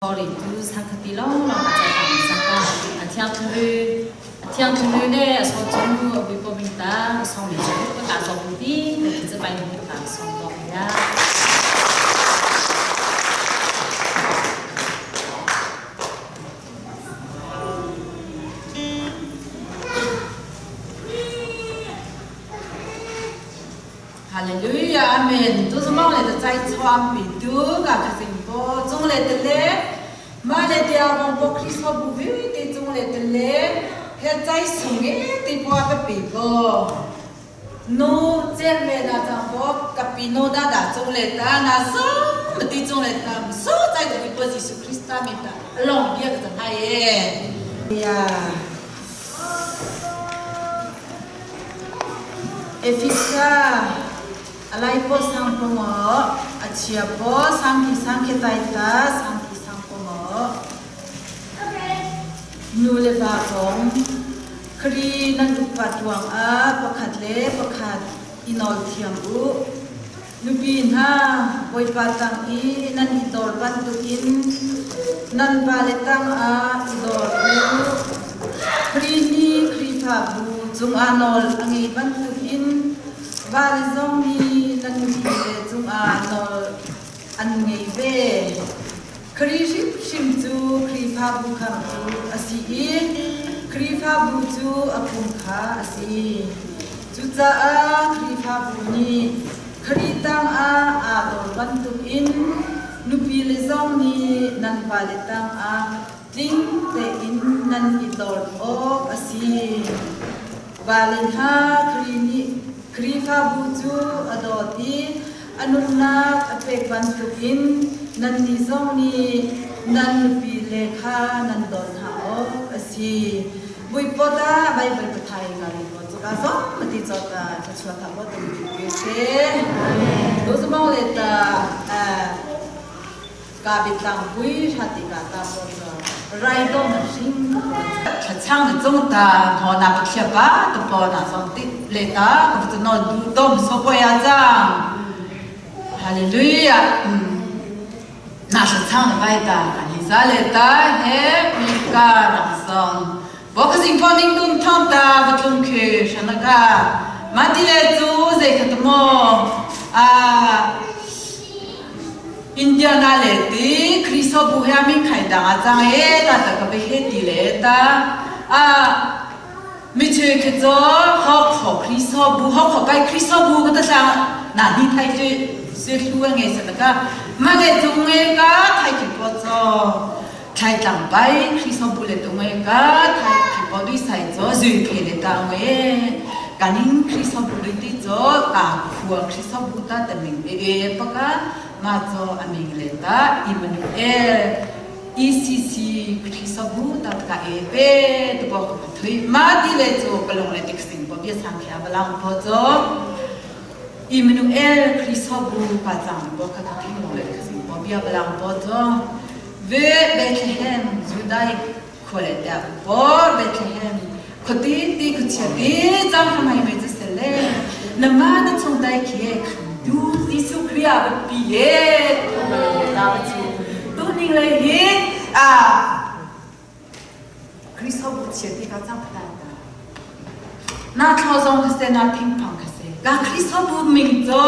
Sorry, tu sangkhati lawng lawng a cai sangka a thiang thulu a thiang thulu le a so chu a bui ko bing ta song le chu ka ka zo bu ti te chu bai mu ka song to ya. Hallelujah Amen. Tu zumong le ta chai chuam pi tu ka khasing po chung le te le ma le tia bong po Kristo bu vi ti chung le te le he chai sung e ti po ka pi po nu chen me na chang po ka pi no da da chung le ta na so ma ti chung le ta so chai tu pi po Jesu Christa mi ta long bia ka chang hai e ya. Efisa alai po sang po mo achia po sang ki sang ke tai ta sang ki sang po mo nu le va kong khri nan upat ruang ah pakhat le pakhat i nawl thiam u. Nupi hna, Bawipa tang i nan i dor bantukin nan vale tangah i dor u. Khrih nih Khrihfabu cungah nawl a ngei bantukin vale zong nih nan nupile cungah nawl an ngei ve. Khrih hrimhrim cu Khrihfabu khamtu a si i Khrihfabu cu a pum kha a si. Cucaah Khrihfabu nih Khrih tangah aa dor bantukin nupile zong nih nan vale tangah tling tein nan i dor awk a si. Vale hna, Khrih nih Khrihfabu cu a dawt i a nunnak a pek bantukin nannih zong nih nan nupile kha nan dawt hna awk a si. Buipawt ah Baibal pathai nga ri po chu ka zong mati cho ta ka chua ta bo tum pi se. Tu zu mong le ta ka bitlang pui tha ti ka ta po cho rai do na hring Thlachang na cung ta tho na ka thia pa ta po na zong ti le ta ka tu no du dom so po ya chang. Hallelujah. Na sha chang na bai ta ka ni za le ta he mi ka rak song. Bo ka sing po ning dum thong ta ba tlung khi shana ka. Ma ti le chu zei khat mo a Indiana le ti Kristo bu he min khai dang a chang e ta ta ka be he ti le ta a mi chu khi cho hok kho Kristo bu hok kho kai Kristo bu ka ta sang na ni thai chu su hlu nge sa ka ma le chu nge ka thai ki po cho thai tlang pai Kristo bu le tu nge ka thai ki po dui sai cho zui phe le ta nge kaning Kristo bu dui ti cho ka khua Kristo bu ta ta ming e e pa ka ma cho aming le ta Emmanuel ECC Khrihfabu ta ka e pe tu bo ka thui ma ti le chu palong le tik sing bo bia sang khia balang pho cho Emmanuel Khrihfabu pa chang bo ka ka thing long le tik sing bo bia balang pho cho ve Bethlehem Judai khua le ta bo Bethlehem khuati ti khuachia ti cang hamai mai chu sele nama na chung dai khi khamtu Jesuh Khrih ah pi ye ta chu tu ning le hi a Kristo bu chia ti ka cang phata ta na thlo zong ka se na thing phang ka se ka Kristo bu ming cho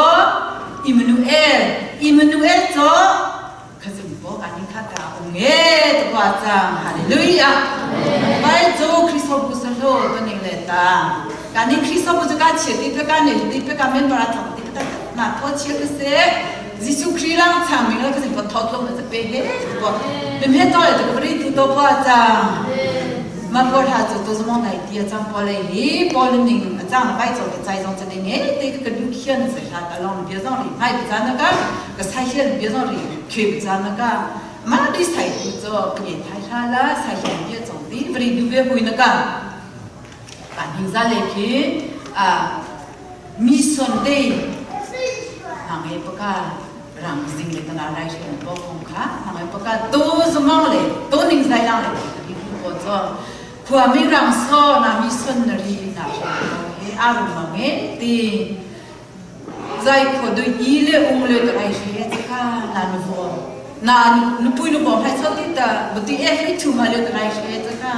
Emmanuel Emmanuel cho Khazing po ani kha ka ung e to kwa chang hallelujah bai chu Kristo bu sa lo to ning le ta ka ni Kristo bu chu ka chia ti pe ka ne ti pe ka men para thang ti pe na tho chia ke se Jesu Christ lang chang ming la khazing po thot lo na pe he ko me me to le to ko ri tu to pa chang ma po tha chu to zomong dai ti chang po le hi po le ning a chang bai cho te chai zong cha ding e te ka du khian se sha ta long bia zong ri mai cha na ka ka sai hian bia zong ri khwe cha na ka ma di sai tu cho pne thai tha la sai hian bia chong ti vri du ve hui na ka kan hing za le khi a mission day hang e paka rang zing le tana rai shi po kong kha hang e paka to zumong le to ning zai lang le ki ko cho khua mi rang so na mission na ri na he aru mang e ti zai kho du i le ung le to ai shi he ka na nu vo. Na nupui nu bom hai so ti ta buti e hui chu ma le ta ngai she ta ka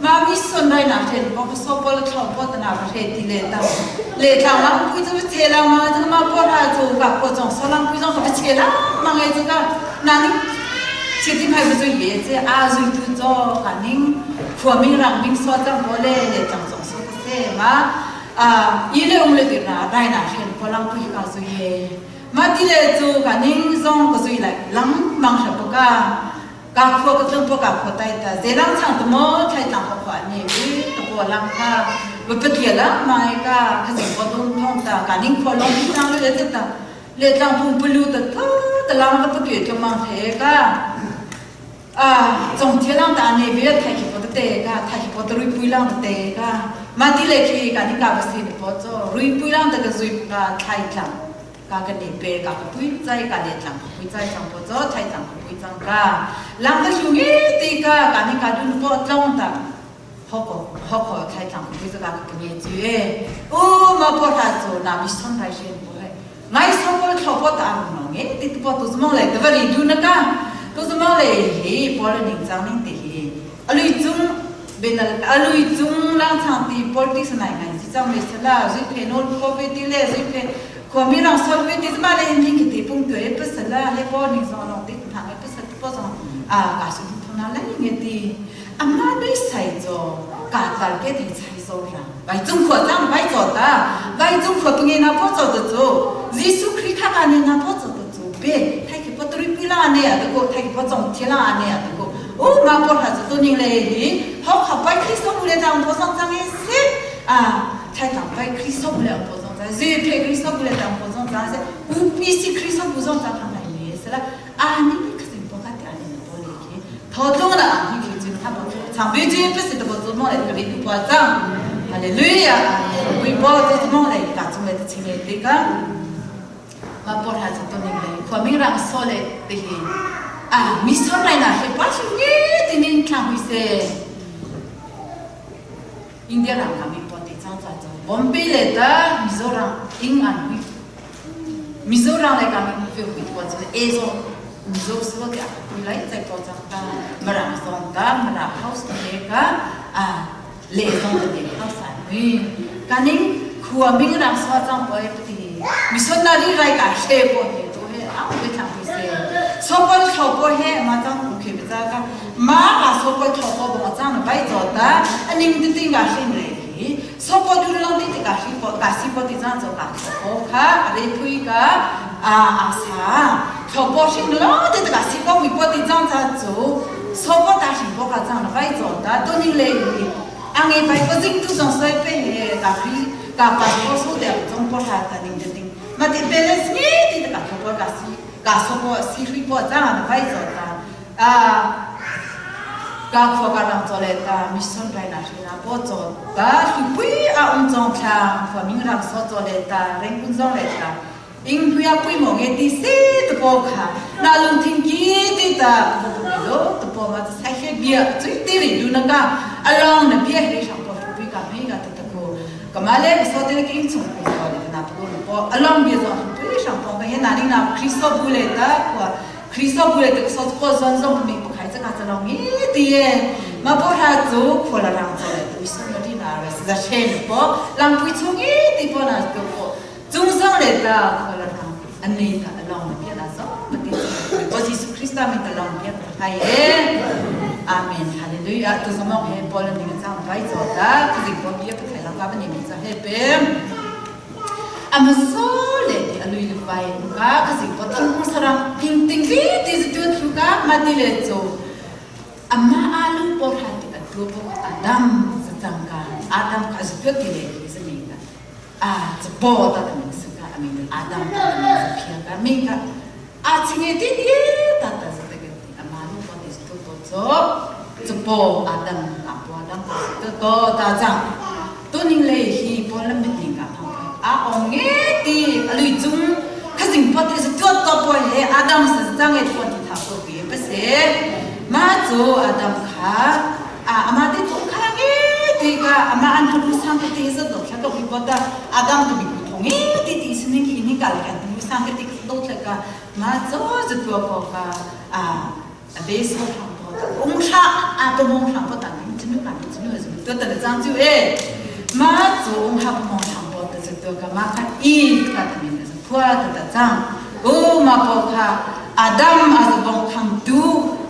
ma mi son rai na she bo so pol thlo po ta na ba she ti le ta le thlang lang pui chu che lang ma chu ma po ra chu ka ko chong so lang pui chong ka che lang ma ngai chu ka na ni che ti phai bu chu ye che a zui tu cho ka ning khua ming rang ming so chang bo le le chang chong so ka se ma a i le ung le ti na rai na she po lang pui ka zu ye ma ti le chu ka ning zong ka zui lai lang mang sha po ka ka khua ka tlung po ka khua tai ta ze lang chang tu mo thai tlang kho khwa ni wi ta po lang kha wa pa tia la mai ka kha jing po dum thong ta ka ning khua long pi tang le le ta le tlang phung pulu ta tha ta lang ka pa ke cho mang the ka a chong thia lang ta ne ve thai ki po ta te ka thai ki po ta rui pui lang ta te ka ma ti le khi ka ning ka ba si po cho rui pui lang ta ka zui ka thai tlang ka ka ne pe ka ka pui chai ka le tlang ka pui chai chang po cho thai tlang ka pui chang ka lang ka shu ngi ti ka ka ni ka dun po tlong ta ho ko ho ko thai tlang ka pui ka ka nge chu e u ma po tha chu na mi son rai shen po hai ngai so po tho po ta no nge ti po tu zmong le ta va ri du na ka tu zmong le hi po le ning chang ning ti hi alui chung ben alui chung lang chang ti politics nai ngai chi chang me sala zui phe nol ko ve ti le zui phe ขวามี让说为你怎么来你给对蹦对不是啦，还包你上弄对他们不是不上啊，噶是通那来你的，阿妈对谁做，噶大家的才做啦，为中国咱为做的，为中国不给那不做的做，耶稣基督他干的那不做的做，别他去不对不啦呢，这个他去不中天啦呢，这个哦嘛不还是多年来的，好好白基督不来当不上张的是啊，才当白基督不来不上。 zui phe Kristo bu le tang po zong za se u pi si Kristo bu zong za thang lai me se la a ni ni khsin po ka te a ni na po le ki tho tlung la a ni ki jin tha po chang bi ji pe si to po zo mo le ka bi po chang hallelujah wi po to zo mo le ka chung le ching le te ka ma po tha chu to ning le khwa ming rang so le te hi a mi so lai na he pa chu ni ti ning thlang hui se India rang ka mi po te chang cha cho Bombay le ta Mizoram ing an hui Mizoram le ka mi fe hui to chu e zo Mizo so ke a hui lai chai po chang ta mara song ta mara house te ka a le song te house an hui kaning khua ming rang so chang po e ti missionary rai ka she po he to he a hui thang hui se so po tho po he ma chang ku khe be cha ka ma ka so po tho po bo chang bai zo ta aning ti ting ka shin le hi so po du long ti ka shi po ka si po ti chang zo ka tho po kha re phui ka a a sa tho po shin lo ti ka si po wi po ti chang cha zo so po ta shin po ka chang bai zo ta to ni le hi ang e bai po jing tu zong soi pe he ka phi ka pa po so de zong po tha ta ning ting ma ti balance ni ti ka tho po ka si ka so po si hui po chang bai zo ta a ka khua ka rang cho le ta mission rai na shi na po cho ta hui pui a um chong thla khua ming rang so cho le ta reng kun zong le ta ing pui a pui mo nge ti se to po kha na lung thing ki ti ta po po lo to po ma sai he bia chui ti ri du na ka along na bia he shang po pui ka mei ka ta ta ko ka ma le so te ki ing chung pui so le na po po along bia zo pui shang po ka he na ning na Kristo bu le ta ko Kristo bu le ta so ko zon zong mi po khai cha ka cha long nge ti ye ma po tha chu kho la rang cho le tu so no ti na ra sa she po lang pui chung nge ti po na to po chung zong le ta kho la rang an ni ta along na bia na zo ma ti po Jesu Christ mi ta long bia ta hai e amen hallelujah tu zo mong he pol ni chang bai cho ta tu jing po bia ka thai lang ka ba ni mi cha he pe ama so le ti alui le vai ka ka jing po thing hong sarang thing ting li ti tu thu ka ma ti le cho ama alu po tha ti atu po Adam sa chang ka Adam ka zu tu ti le ki sa mi ka a cha po ta ta mi sa ka ami Adam ta ta mi sa phia ka mi ka a chinge ti ti ta ta sa ta ke ama alu po ti tu to cho cha po Adam a po Adam ta to ta chang tu ning le hi po lam mit ning ka phang a ong nge ti alui chung kha jing po te tu to po he Adam sa chang e po ti tha po bi pa se ma chu Adam kha a ama te tu kha nge ti ka ama an thu sang te sa do tha to bi po ta Adam tu bi pu thong e ti ti sining ki ni kal kan tu sang ke ti do tla ka ma zo zu tua ko ka a a be so thang po ta ung sha a to mong thang po ta ni chinu ka chinu zu to ta chang chu e ma zo ung ha mong thang po ta zu to ka ma kha i ka ta min zu phua ta ta chang o ma po kha Adam a zu bong thang tu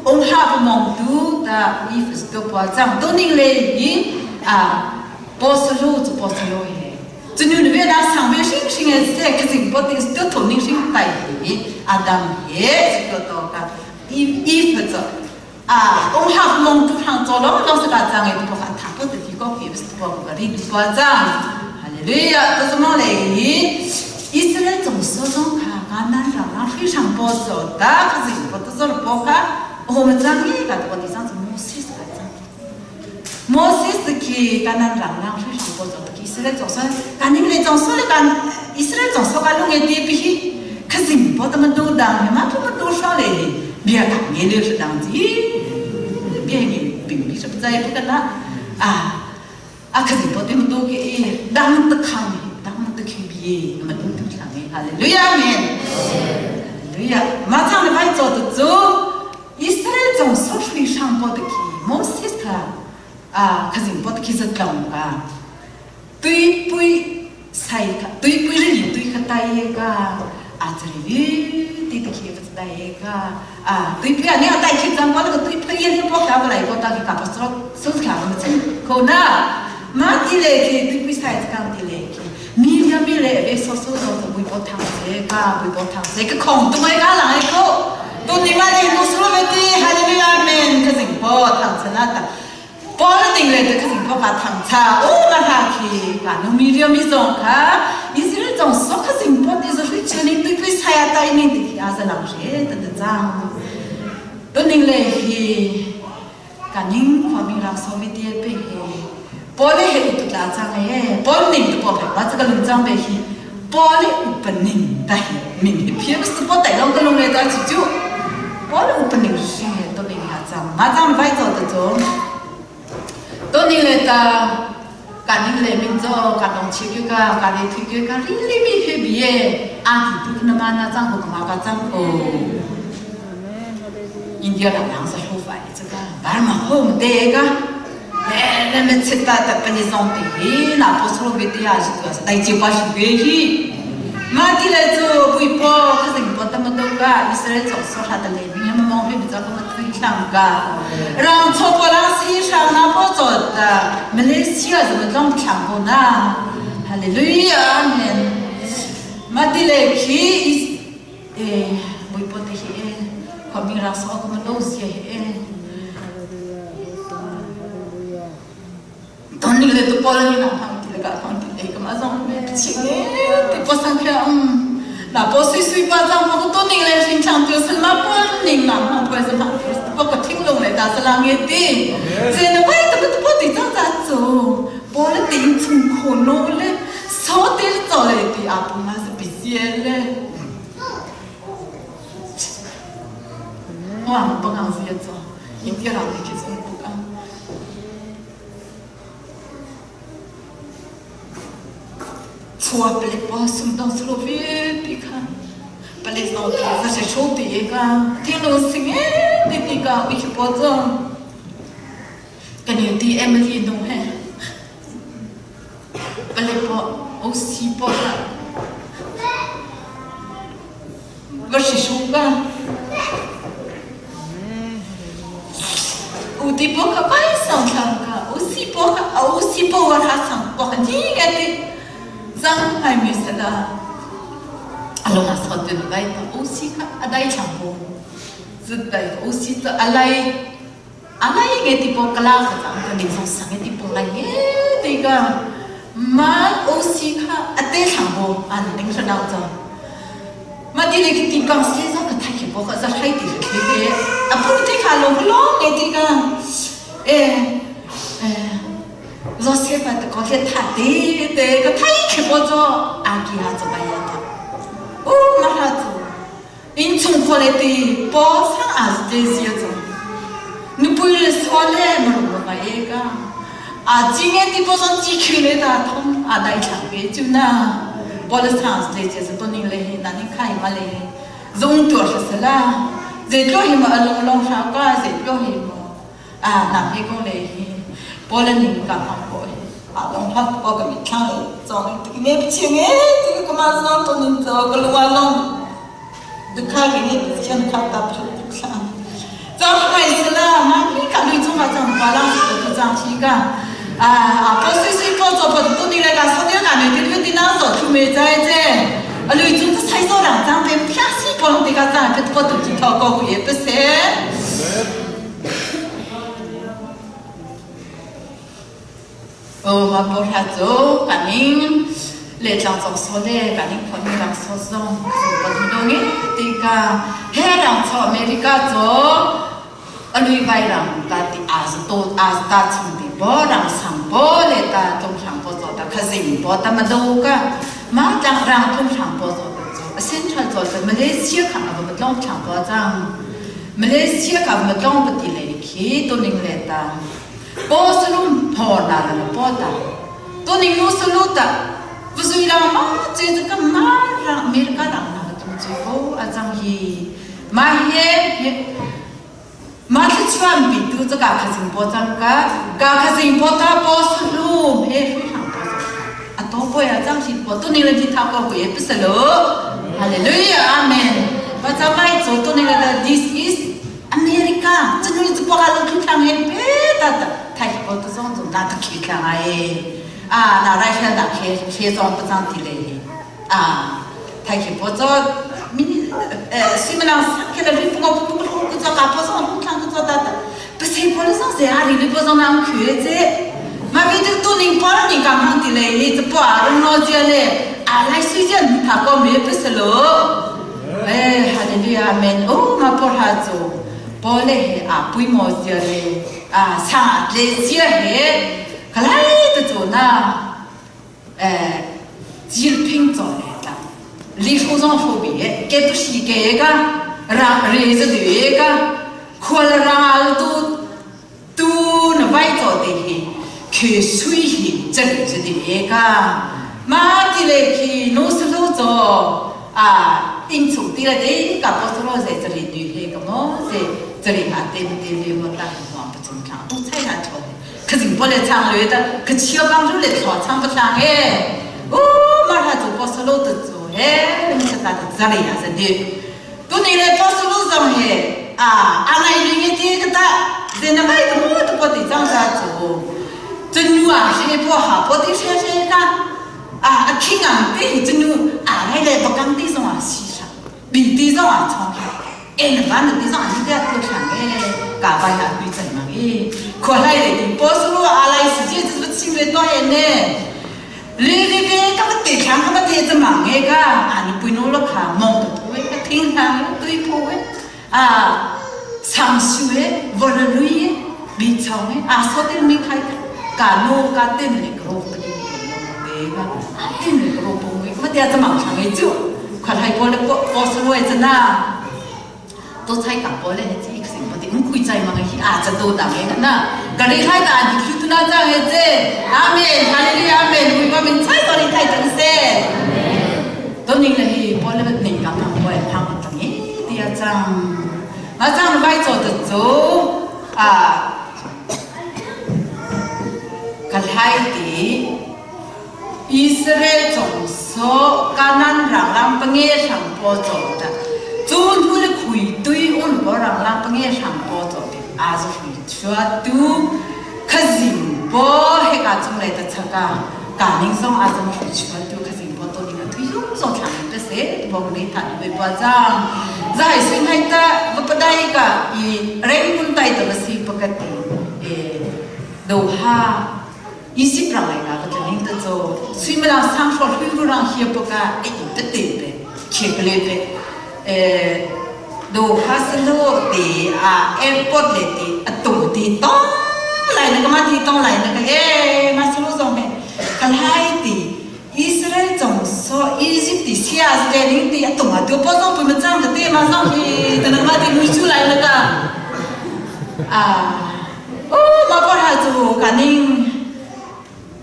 ung ha mong tu ta i fu to po chang to ning le hi a posalo chu posalo he chunu ne na sang ve shing shing e se ka sing po ti to tho ning shing tai hi Adam he chu to to ka i i fu cho a ong ha mong tu thang cho lo lo sa ka chang e tu po ka tha po ti ko ki tu po ka ri tu po chang hallelujah to so mo le hi Israel 总说中卡噶南让让非常保守的，可是不都做了包卡，我们张一个我地上是摩西是个张。摩西是去干那让让非常保守的，以色列总说，干你们来总说了干，以色列总说干弄个地皮，可是不他们都当，你妈他们都上来的，别干你就是当机，别你并不是不在不跟他啊。啊，可是不对么多个，当得康，当得去比，那么都都上的，哈利路亚们，哈利路亚，马上来做的做，以色列总说水上不得去，摩西他啊，可是不得去是讲啊，对不sai ka对不是你对个大一个啊，这里对的去不是大一个啊，对不啊，你要带去咱把那个对不一定不搞不来，我到去搞不说收拾卡么子，可呢？马蒂嘞去对不sai 讲的嘞去，米呀米嘞，别说说说是微波汤这个微波汤这个空都没个人一个，都你妈的路说了的，哈利路亚们，可是波汤成那的。波了定嘞，这可是波把汤茶，哦嘛哈去，把农米料米种卡，意思是种说可是波的是会吃你对对菜呀，带你的阿是老些等等脏，都定嘞去，赶紧方面让稍微点别。玻璃系有独立张嘅，玻璃都玻璃，我这个龙章被去，玻璃有本领但明偏不是玻璃拢个龙来在去做，玻璃有本领是都领下张，马上快做得做，都领来的，赶紧来民做，赶龙切个个，赶紧推个个，你里面去别，阿弟都那么那张个嘛个张哦，印第安人是好快这个，白嘛好唔得个。那么吃到的不你上的，那不是路边的呀，是多少？带酒吧是别去。马蒂来做不一包，可是你不那么多个，以色列总说他的来，你们忙别不着他们推上个，让错过让西上那不做的，马来西亚怎么当强过呢？哈利路亚们，马蒂来去，哎，不一包的些，可明让说我们都是哎。当你来到波兰，你那旁的个旁的那个嘛，让请的波上去，嗯，那波水水巴掌，我多年来经常就是嘛波人嘛，旁边是嘛，包括听龙来打是啷个的，这那外头不波队长咋做？波了顶从可弄嘞，少点做来的阿婆那是比较嘞。我不讲是一种，一点人去做不讲。错不了，把送到斯洛维比卡，不来上台是谁说的一个？听老师哎，对对个，为去保证，跟你的 M T 弄嘿，不来保，我西保了，我是说个，我的保可快上场个，我西保个，我西保我还上保，你个的。张还没死的，阿龙阿说对来的，欧西卡阿带强不，是带欧西的阿来，阿来个地方格拉克张个林松上个地方来耶，这个马欧西卡阿带强不，俺林是老早，马地那个地方西上个太去不好，是海底是黑的，阿不对卡龙不龙个这个，哎哎。若些把这个些他的这个他一去不着，阿给他做白样的，哦，马上做，因从过来的包上也是这些种，你不是说嘞，没弄个一个，啊，今年的包上几口来打通，啊，来抢别就那， Police le che sa toning le hi na ning khai ma le zung tu sa sala ze tlo hi ma along long sha ka ze tlo hi mo a na he ko le hi Poland ning ka phang ko hi a long phat ko ka mi thlang chong ti ne ching e ti ka ma zong to ning to ka luwa long dukha ki ne chen kha ta phu thlang chang hai sala ma ni ka lui chung ma chang pa lang to chang chi ka a a po sui sui po zo po tu ni le ka so ne ka ne ti ti na zo thu me chai che a lui chung sai so rang chang pe phya si po long ti ka chang pe po tu chi tho ko hu ye pe se O ma po hla cu kaning le tlang zong so le kaning phon mi rang so zong ko ni do nge ti ka he rang cho America cho alui vai rang ta ti a to a ta chung ti bo rang sang bo le ta tung thang po zo ta khazing bo ta ma do ka ma tlang rang tung thang po zo ta cho a central cho ta Malaysia kha ma ba tlong thang po chang Malaysia ka ma tlong pa ti le khi to ning le ta Bawsalum phaw na la paw ta. Tuning nu salu ta vuzui la ma che ta ka ma ra America rang na ka tum che ko a chang hi ma he he ma thli chuan pi tu cha ka khasing po chang ka ka khasing po ta po salu he hui hang po a to po ya chang hi po tu ning la thi tha ko hu ye pisalo hallelujah amen pa cha mai cho tu ning la this is America cunui cu puak ah lo thlu thlang he pe ta thai ko ta zong zong na ta khi thlang ai a na rai hel na khe khe zong pa chang ti le a thai khi po cho min simalang sak ke la ri pungo pu pu ku cho ka po zong hu thlang ku cho ta ta pa se po la zong se a ri li po zong na khue che ma vi tu tu ning po ning kam hang ti le ni chu po a rung no chia le a lai sui jian tha ko me pe se lo Eh, hallelujah, amen. Oh, ma por ha chu. Pole he a pui mo zia le a sa tle zia he khalai ta chu na eh jil phing cho le ta. Li shu zong shu bi e ke tu shi ke ka ra re za du e ka khol ral tu tu na vai cho te hi khi sui hi chen chi di e ka ma ti le khi no su lo cho a in chung ti la de ka po su lo ze zari du he ka mo ze zari ha te te le mo ta mo pa chung thang tu chai ha cho ka jing po le chang le ta ka chia bang ru le tho chang pa chang e u ma ha chu po su lo tu chu he ni cha ta zari ha za de Tu ni le po su lu zong he a a ngai ni nge ti ka ta ze na mai tu mu tu po ti chang sa chu chun nu a she po ha po ti she she ka a a king ang ti hi chun nu a ngai le to kang ti zong a si sha bi ti zong a chong he e na ban ti zong a ni ka tu thang e ka bai ha pi chen mang e kho lai le ti po su lu a lai si ji chu chim le to he ne Li ka va te thlang ka va te cha ma nge ka a ni pui no lo kha mong tu tu ka thing thang tui phu e a sang su e vo la lui e bi chong e a so tin mi khai ka no ka tin le kro pa ni te ka a tin le kro po nge ma te cha mang thang e chu kha hai po le po po su e cha na 都菜港波咧，这一成不的，唔开在嘛去啊，就都当嘅那，格里开大地区都那张嘅啫，阿门，哈利路亚，阿门，为我们菜到你太等些。都宁咧去波咧，宁咁样波旁等嘅第一张，那张买做得做啊，格海地。Israel 总说 Kanan rang lang penge sang po zo ta chun hu le khui tui un bo rang lang penge sang po zo te a zo hui chua tu khazing bo he ka chung le ta chaka ka ning song a zo hui chua tu khazing bo to ning a thui yung zo thang pe se bo ni tha ni pa chang zai sing hai ta va padai ka i reng mun tai ta si pakati e Doha Egypt rang ai ka ka ning ta cho suimilam sang hro hlui ru rang hia pa ka ai in ta te pe khe ka le pe e do ha salo te a airport le te a tung ti tong lai na ka ma ti tong lai na ka e ma salo zong me kalhai ti Israel chong so Egypt ti sia le ning ti a tung a tu po zong pu ma chang ka te ma zong hi ta na ma ti nui chu lai na ka a Oh, ma por ha chu kaning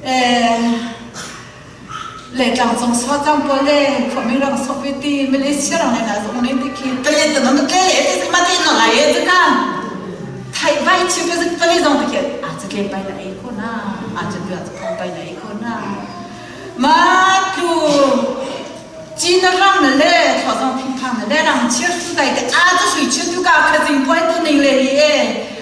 eh Le tlang cung so cang pawl le khuami rang so pe ti Malaysia rang le na zong ne ti khi pale ta non tle le ti ma ti no lai e ka thai vai chi pe pale zong ti khi a chu tle pai na ei ko na a chu bia chu phong pai na ei ko na ma tu Chin rang na le thlo zong phing phang na le rang chiar tu dai te a chu sui chu tu ka kha jing poi tu ning le hi e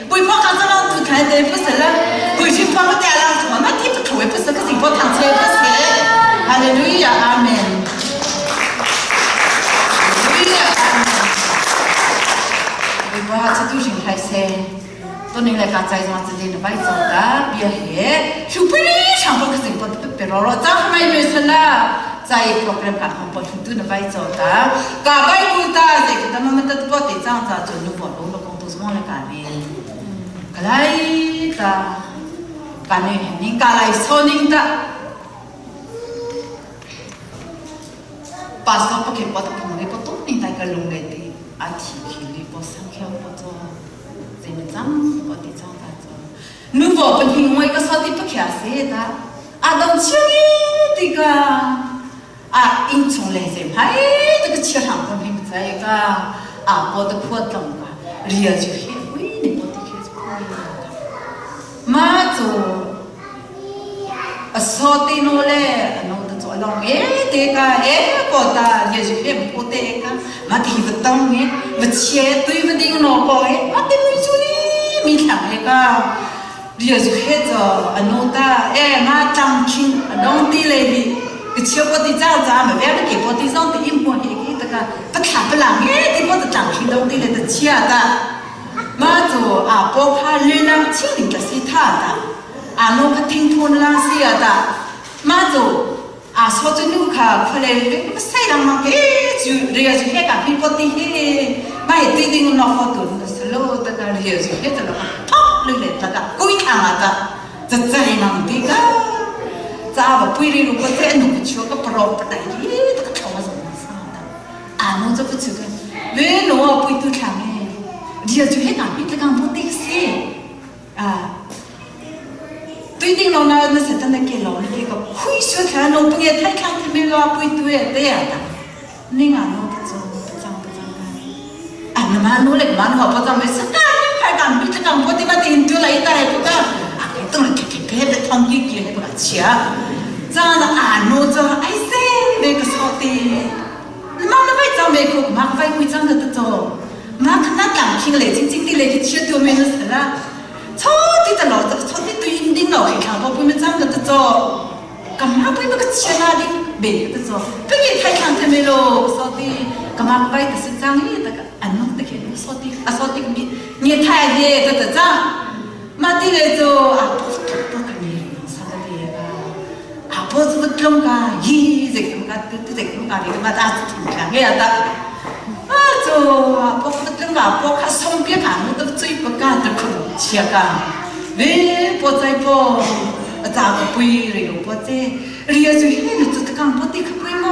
bui pho ka zong tu thai te pu se la bui shi pho te la chu ma ti pu thwe pu se ka jing pho thang che pu se. Hallelujah, amen. Hallelujah, amen. Bui pa chu tu hring thai se to ning le ka chai zong chu le vai chong ta bia he shu pi chang po ka jing po pe ro ro cha mai me se la 在 program 卡通播出都能vai 做ta ka vai bu ta ze ka ma ma ta po te chang cha chu nu bo lo lo kong tu mo le ka ni ka lai ta ka ni ning ka lai so ning ta pastor po ke po ta phung le po tu ni tai ka lung le ti a thi khi le po sang khyang po cho ze ma chang po ti chang ta cho nu bo pan hing moi ka so ti pa khya se ta a dong chiang ti ka a innchung le zem hai ta ka chia hram ko him chai ka a po ta khuat long ka ria ju he ui ni po ti khe chu ma chu a so ti no le ano ta chu long e te ka e ko ta ria ju he po te ka ma ti va tong e va che tui va ding no ko e ma ti mui chu ni mi thlang e ka เดี๋ยวจะเฮ็ดจะอนุตาเอ้มาจังคิงน้องตีเลยดิ个切波的早早没别个给波的上的一摸一个这个不看不浪哎，的波的张คิง东的来的切的，มา做啊，波卡热浪清灵的是他的，啊，侬个听通浪是的，มา做啊，说着侬卡出来个赛浪嘛，给就这个就黑个皮波的黑，มา对对我脑好多，是喽，这个这个就黑的了，砰，累来这个故意看啊的，这在忙的个。咋不归里如果再弄不去个不老不带的，这个头发怎么上的？啊，侬这不去个，为侬啊不都看哎，你要就黑讲，你这讲不对些啊。对定了呢，那是等那给老那个亏血看侬不也太看他们个不对对呀的，你啊侬不做不脏不脏啊，那么侬来嘛侬不脏没事，啊，你快讲，你这讲不对嘛，顶多来一袋不个，啊，动了开开开的汤给给还不敢吃，脏了啊，侬做哎塞那个草的，你妈那外脏没苦，妈外会脏的得做，妈看那感情来，真真的来去吃掉没事了。草地的老子，草地对应的老黑看，我不们长个得做，干嘛不那个吃那的没得做，不给太强太没咯，草地干嘛摆的是长的那个，俺弄的去草地啊草地你你太的得得长，马地来做啊不不不你啥个的啊，啊不是不弄个，咦这个么个这这个么个的嘛大子挺强的呀的。啊，做啊，包括等啊，包括送别看，我都最不干的苦吃个。你不在不，咋个不了不在？你要就黑了，就得讲不对可贵么？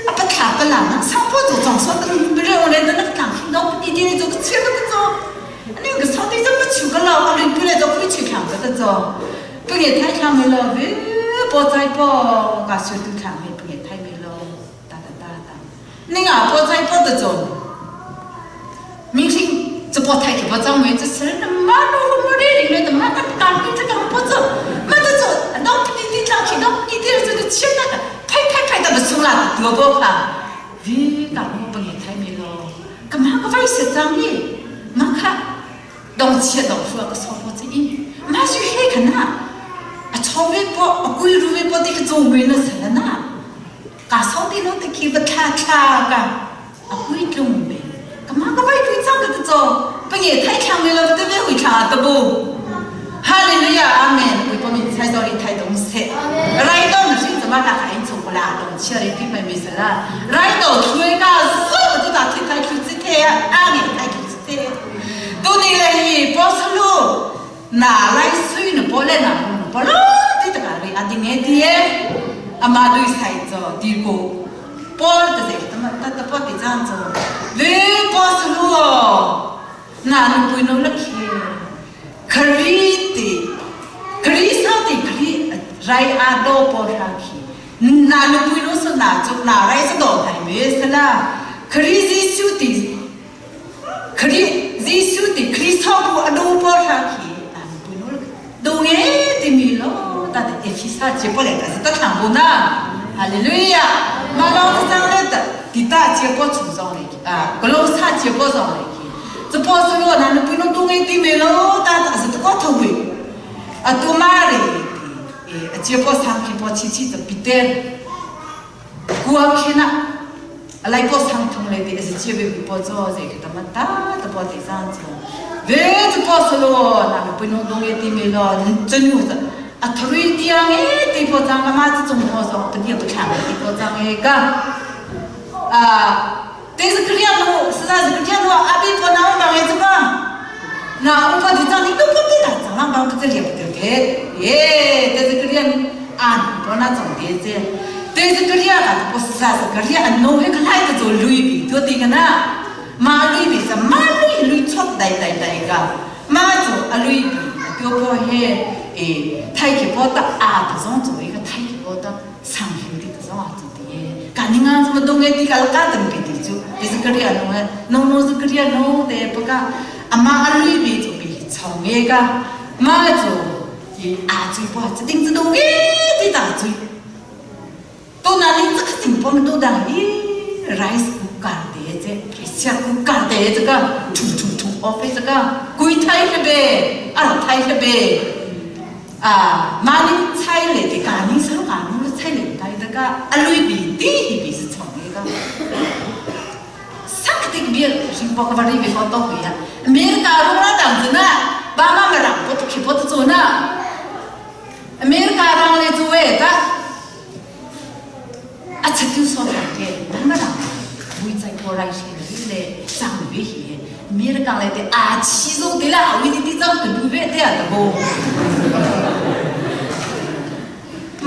啊，不谈不烂，上不做装说的，不然我来那个讲，那不点点做个吃个不做，那个草地怎么吃个了？我不来做回去看个的做，不给太强没了，不在不，我说都看没，不给太没了，哒哒哒哒。你啊，不在不得做。明星这波太给不张为这事，那马路没得人了，那马个干兵这个不做，马得做，那不你你张去，那你这这个钱那个，拍拍拍的不送了，多不怕。喂，干我不也太没了，干嘛个外事张的，马看，东切东说个草包子一，马就黑看呐，啊草微波，啊龟入微波这个做没那什了呐，干草的弄得去不咔咔个，啊龟种没。干嘛个外头长个的做，不也太强了，不得会强的不？哈利路亚，阿门。为国民才到里太东西，来到那是怎么个还从不拉动起来对面没事了，来到推个什么都打推开去子推啊，阿门开去子推。都你来波斯路，哪来水呢？波来哪波罗对的个里阿弟爱弟，阿妈对才做第个。波的这个么，他他波的这样子，喂波斯路哦，那侬不弄了去，可以的，可以啥的可以，来阿多波上去， Na nupui nu su na cuk na rai sa do thai me sala Khri Jesu ti Khri Jesu ti Khristo bu adu por ha khi na nupui nu do nge ti mi lo ta te Efisa che pole ta ta thang bu na. Hallelujah. Ma lo ta chang le ta ti ta che po chu zong le ki a kolo sa che po zong le ki chu po su lo na nupui nu do nge ti me lo ta ta sa ta ko tho hui atu ma re a chia po sang khi po chi chi ta piter kuwa khi na alai po sang thung le ti a chia be po cho ze khi ta ma ta ta po ti sang chu ve chu po solo na me pino dong e ti me lo chanu ta a thrui tiang e ti po chang ma chu chung ho so ta dia pa thang ti po chang e ka a te se kriya no sa se kriya no abi po na bang e chu ba na u pa di chang ni to po ti na chang lang bang pa te le pa te ke ye te se kriya ni an po na chong te che te se kriya ka po sa se kriya an no he khlai ta zo lui bi to ti ka na ma lui bi sa ma lui lui chot dai dai dai ka ma chu a lui bi pyo po he e thai ke po ta a ta zong chu e ka thai ke po ta sang hiu ti ta zong a chu ti ye ka ni nga chu ma dong e ti ka ka tan bi ti chu ti se kriya no no no se kriya no te pa ka ama a lui bi chu bi chong e ka ma chu yi a chui po chu ding chu dong e ti ta chui to na ling chu khting pom to dang hi rice cooker te che pressure cooker te che ka thu thu thu off che ka kui thai he be ar thai he be a maning chai le te ka ning sa ka ning chai le tai ta ka alui bi ti hi bi se chong e ka sak tik bir ring po ka ri bi ko to hui ya America ro na dang chu na ba ma ma rang po to khi po to chu na America rang le chu we ta a chatu so tha ke na ma rang bui chai po rai shi ri le chang bi hi America le te a chi zo te la wi ti ti chang ke du ve te a ta bo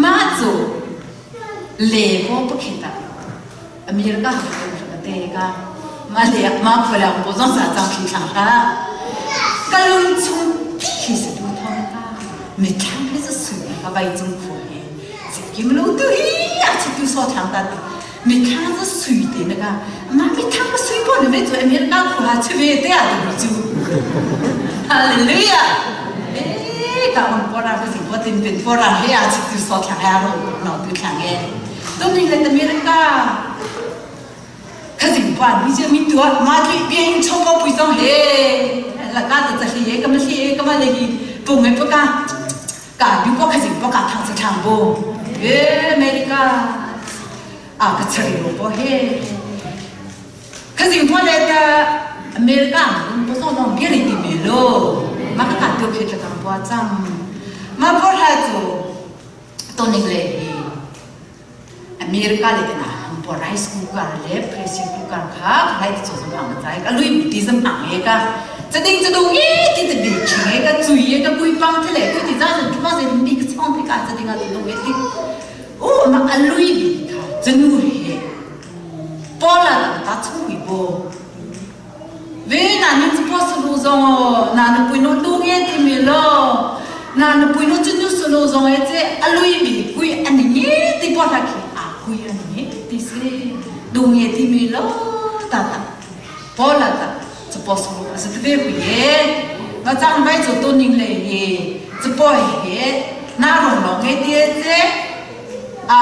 ma chu le ko pa kheta America ka te ka ma le ma pholang po zong sa chang khi thlang ha ka lung chung khi se du thong ta mi thlang he su su ka bai chung phu he kim lo tu hi a chi tu so thang ta mi thlang zu sui te na ka ma mi thlang ma sui po ne ve chu America khu ha chu ve te a tu chu hallelujah eh ka on pora ko sing po tin pin pora he a chi tu so thlang ha ro no tu thlang e tu ni le America 可真管，你这民多，马腿边超过不上嘿，那家子这些个么些个么那个，不没不干，干如果可真不干，汤是汤不，哎，美个，啊，可吃的不嘿，可真不来的，美个，不上弄别的地面喽，马个干丢撇着干不脏，马不还做，到那个嘞。America le na po rice cooker le pressure cooker kha khai ti chu hang chai ka lui ti zam hang e ka chading chadung e ti te bi ching e ka chui e ka kui pang the le kui ti za zan ma ze bi ka chong the ka chading a tu e ti o ma a lui bi kha chanu he pola ta ta chu hui bo ve na nin chu po su lu zong na nu pui no tu nge ti mi lo na nu pui no chu nu su lu zong e che a lui bi kui ani nge ti po ta ki a kui ani nge ti se du nge ti mi lo ta ta po la ta chu po su lu su te hui ye ma chang bai chu tu ning le ye chu po he na rong lo nge ti che a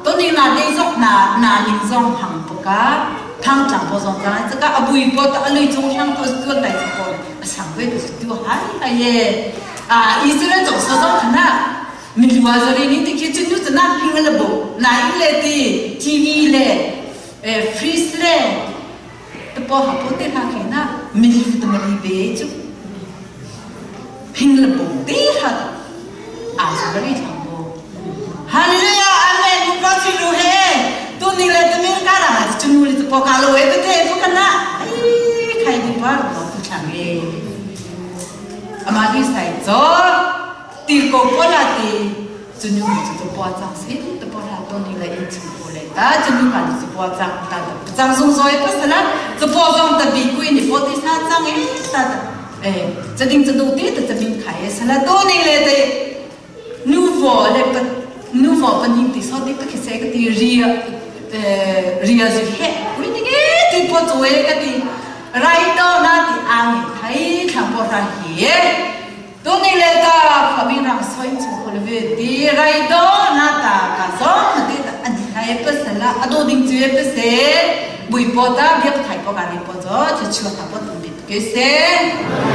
to ning na dei zok na na ning zong hang po ka thang tlang po zong ka ka abui po ta alui chung sang po tu dai po sang ve tu hai ai ye a Israel zong so zong khana mi lua zori ni ti khi chu nu na ping le bo na in le ti TV le e freeze le te po ha po te ha khi na mi lu te ma ri be chu ping le bo ti ha a zo ri thang bo Hallelujah amen mu pa chi lu he tu ni le te mi ka ra chu nu le te po ka lo e te pu ka na ai khai di pa ro tu chang e ama di sai zo ti ko po la ti chu nu chu tu po chang se tu po la to ni le in chu po le ta chu nu ka chu po chang ta chang sung soi pa sa la chu po zong ta bi kui ni po ti sa chang e ta 哎，这顶这都对的，这边开是了，多年来的，女佛来不。Nu fo paning ti so ti ka se ka ti ria ria zu he ui ti ge ti po chuwe ka ti rai to na ti ang thai thlang po ra hi tu ni le ta phabing rang soi chu khol ve ti rai do na ta ka zong ti ta an thai pa sala ado ding chu pa se bui po ta biak thai po ka ri po cho chu chu ta po tum bi ke se.